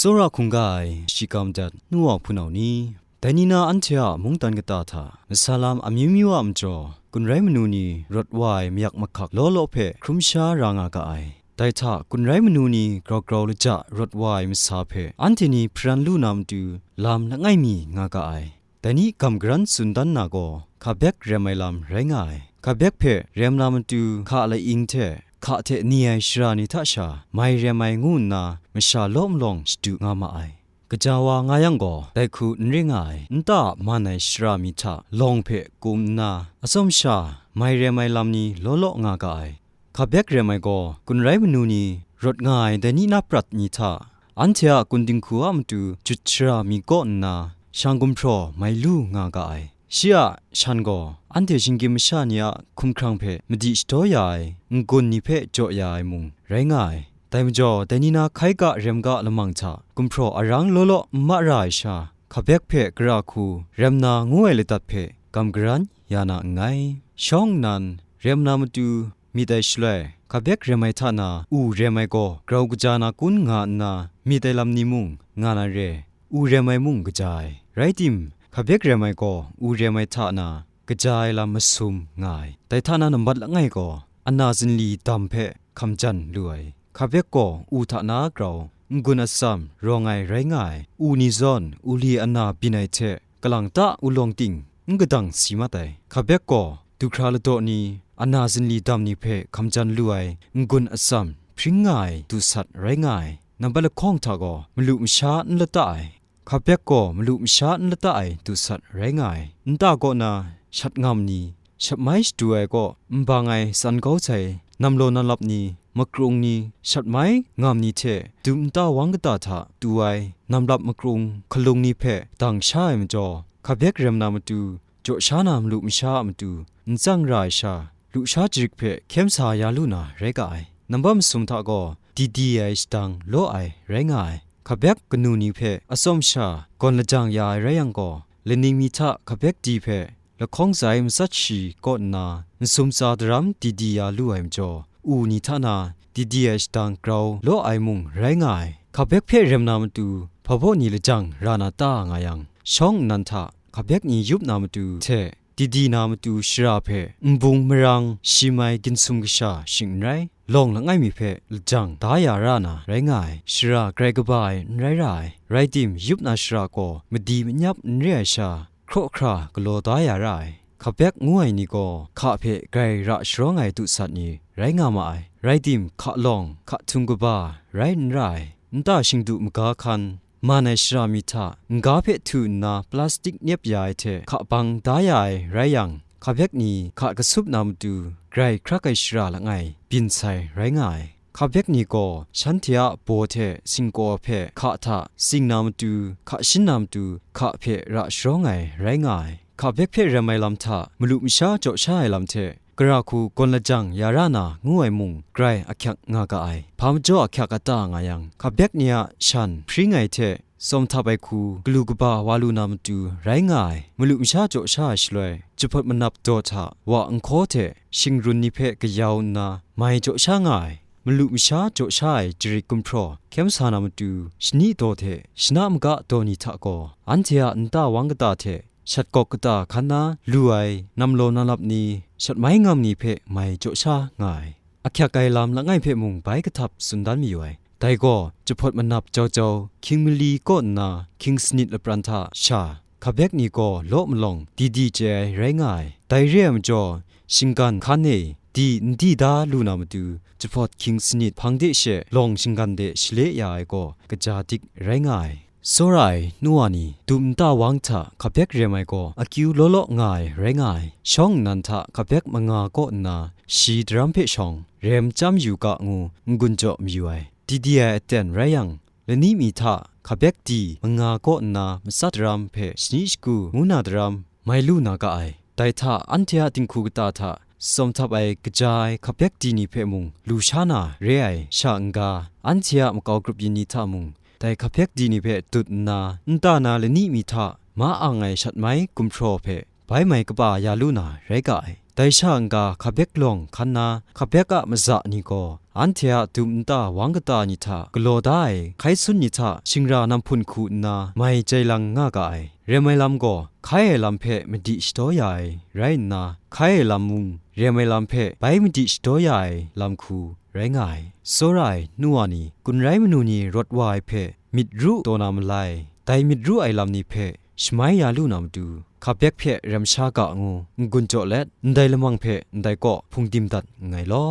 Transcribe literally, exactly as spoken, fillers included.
Tsawra hkungga ai shikam dat nu wa hpunau ni, dai ni na anhte a mungdan kata hta masa lam amyu myu a majaw, gun rai manu ni rawt wa ai mayak mahkak law law hpe hkrum sha ra nga ga ai. Dai hta gun rai manu ni grau grau laja rawt wa ai masa hpe anhte ni hparan lu na matu lam langai mi nga ga ai. Dai ni gam garan tsun dan na gaw, Kabek rem ai lam rai nga ai. Kabek hpe rem na matu hka laing hte hka hte ni ai shara ni hta sha mai rem ai ngu nna masha law malawng shadu nga ma ai. Kaja wa nga yang gaw, dai hku n re nga ai. Nta a man ai shara mi hta lawng hpe kum nna, atsawm sha mai rem ai lam ni law law nga ga ai. Kabek rem ai gaw, gun rai manu ni rawt nga ai dai ni na prat ni hta, anhte a gun dinghku a matu jut shara mi kaw nna, shang gumhpraw mai lu nga ga ai. Shi a shan gaw, anhte shinggyim masha ni a hkumhkrang hpe madi shadaw ya ai n-gun ni hpe jaw ya ai mung rai nga ai. Dai majaw, dai ni na hkai ga rem ga lamang hta gumhpraw arang law law n ma ra ai sha, Kabek hpe gara hku rem na ngu ai ladat hpe gam garan ya na nngai. Shawng nnan, rem na matu myit ai shaloi, Kabek rem ai hta na u rem ai gaw grau kaja na kun nga nna, myit ai lam ni mung nga na re, u rem ai mung kaja ai. Rai tim, Kabek rem ai gaw u rem ai hta na kaja ai lam masum nga ai. Dai hta na nambat langai gaw, ana zinli dam hpe hkamjan lu ai. Kabek gaw u hta na grau, n-gun atsam rawng ai rai nga ai. U ni zawn, u li ana byin ai hte, kalang ta u lawng ting, n kadang si mat ai. Kabek gaw, du hkra ladaw ni, ana zinli dam ni hpe hkamjan lu ai, n-gun atsam hpring nga ai du sat rai nga ai. Nambat lahkawng hta gaw, malu masha n lata ai. Kabek gaw malu masha n lata ai du sat rai nga ai. Nta kaw na shat ngam ni, shat mai shadu ai kaw n bang ai tsan kau sai, namlaw nanlap ni, makrung ni, shat mai ngam ni hte dum nta wang kata hta tu ai namlap makrung hkalung ni hpe dang sha ai majaw, Kabek rem na matu, jaw sha na malu masha a matu, n tsang ra ai sha, lusha jarik hpe hkyem sa ya lu na rai ga ai. Nambat masum hta gaw, di di ai shadang law ai rai nga ai. Kabek kanu ni hpe atsawm sha gawn lajang ya ai rai yang gaw, laning mi hta Kabek di hpe lahkawng zai matsat shi kaw nna, nsum tsa daram di di ya lu ai majaw, u ni hta na di di ai shadang grau law ai mung rai nga ai. Kabek hpe rem na matu, hpa baw ni lajang ra na ta nga yang, shawng nnan hta Kabek ni yup na matu hte, di di na matu shara hpe nbung marang shi mai ginsum kasha shing n rai, lawng langai mi hpe lajang da ya ra na rai nga ai. Shara grai kaba ai n rai ra ai, rai tim, yup na shara gaw madi manyap n re ai sha, hkraw hkra galaw da ya ra ai. Kabek ngu ai ni gaw hka hpe grai ra sharawng ai du sat ni rai nga ma ai, rai tim, hka lawng, hka htung kaba rai n ra ai. Nta shingdu maga hkan, man ai shara mi hta n-ga hpe htu nna plastik nyep ya ai hte hka bang da ya ai rai yang, Kabek ni hka kasup na matu grai hkrak ai shara langai byin sai rai nga ai. Kabek ni gaw shanhte a baw hte singkaw hpe hka hta sing na matu, hka shin na matu, hka hpe ra sharawng ai rai nga ai. Kabek hpe rem ai lam hta malu masha jaw sha ai lam hte, gara hku gawn lajang ya ra na ngu ai mung grai ahkyak nga ga ai. Hpa majaw ahkyak a ta nga yang, Kabek ni a shan hpring ai hte, tsawm htap ai hku galu kaba wa lu na matu rai nga ai. Malu masha jaw sha ai shaloi, jahpawt manap daw hta wa nhkaw hte shingrun ni hpe kayau nna, mai jaw sha nga ai. Malu masha jaw sha ai jarit gumhpraw hkyem sa na matu, shani daw hte shana maga daw ni hta gaw, anhte a nta wang kata hte shat gawk kata hkan na lu ai namlaw nalap ni, shat mai ngam ni hpe mai jaw sha nga ai. Ahkyak ai lam langai hpe mung bai kahtap tsun dan mayu ai. Dai gaw, jahpawt manap jau jau, hkying mali kaw nna hkying sanit lapran hta sha, Kabek ni gaw law malawng di di chye ai rai nga ai. Dai re ai majaw, shinggan hkan e di n di da lu na matu, jahpawt hkying sanit hpang de she lawng shinggan de shale ya ai gaw kaja dik rai nga ai. Tsawra ai nu wa ni, dum nta wang hta Kabek rem ai gaw akyu law law nga ai rai nga ai. Shawng nnan hta Kabek manga kaw nna shi daram hpe shawng, rem chyam yu ga ngu n-gun jaw mayu ai. Di di ai aten rai yang, lani mi hta Kabek di manga kaw nna matsat daram hpe shani shagu ngu na daram mai lu na ga ai. Dai hta anhte a dinghku kata hta tsawm htap ai kaja ai Kabek di ni hpe mung lu sha na re ai sha n-ga, anhte a makau grup yin ni hta mung, dai Kabek di ni hpe dut nna, nta na lani mi hta ma ang ai shat mai gumhpraw hpe bai mai kaba ya lu na rai ga ai. Dai sha n-ga hkabek lawng hkan na hkabek a maza ni gaw, anhte a dum nta wang kata ni hta galaw da ai hkai sun ni hta shingra nam hpun hku nna mai jai lang nga ga ai. Rem ai lam gaw hkai ai lam hpe madi shadaw ya ai rai nna, hkai ai lam mung rem ai lam hpe bai madi shadaw ya ai lam hku rai nga ai. Tsawra ai nu wa ni, gun rai manu ni rawt wa ai hpe myit ru taw na malai, dai myit ru ai lam ni hpe shamai ya lu na matu, hkabek hpe rem sha ga ngu n-gun jaw let, ndai lamang hpe ndai kaw hpung dim dat nngai law.